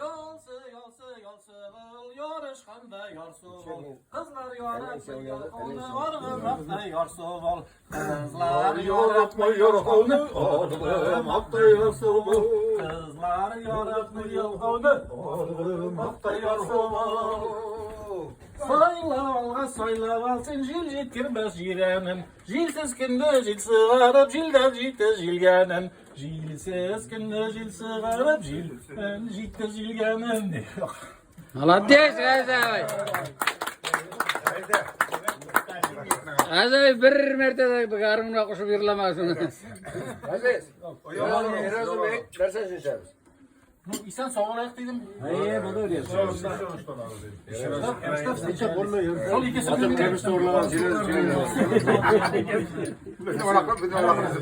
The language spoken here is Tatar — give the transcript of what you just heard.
Ялсы, ялсы, ялсыгыл, ярышканда ярсугыл. Кызлар яратмый ялкауны, аргымакта ярсугыл. Кызлар яратмый ялкауны, аргымакта ярсугыл. Кызлар яратмый ялкауны, аргымакта ярсугыл. Сайлап алга, сайлап ал, син җил җиткермәс җирәнен. Җилсез көнне җил сыгарып, җилдән җитте җилгәнен. Җилсез көнне җил сыгарып, җилдән җитте җилгәнен. Молодец, Газавай. Газавай бер мәртәбә гармунга кушып йырламагыз. Газиз, нәрсә эшләбез? Ну, исән сау булайык дидем. Әйе, булды дип. Шул икесе Безнең аракы, безнең аракы.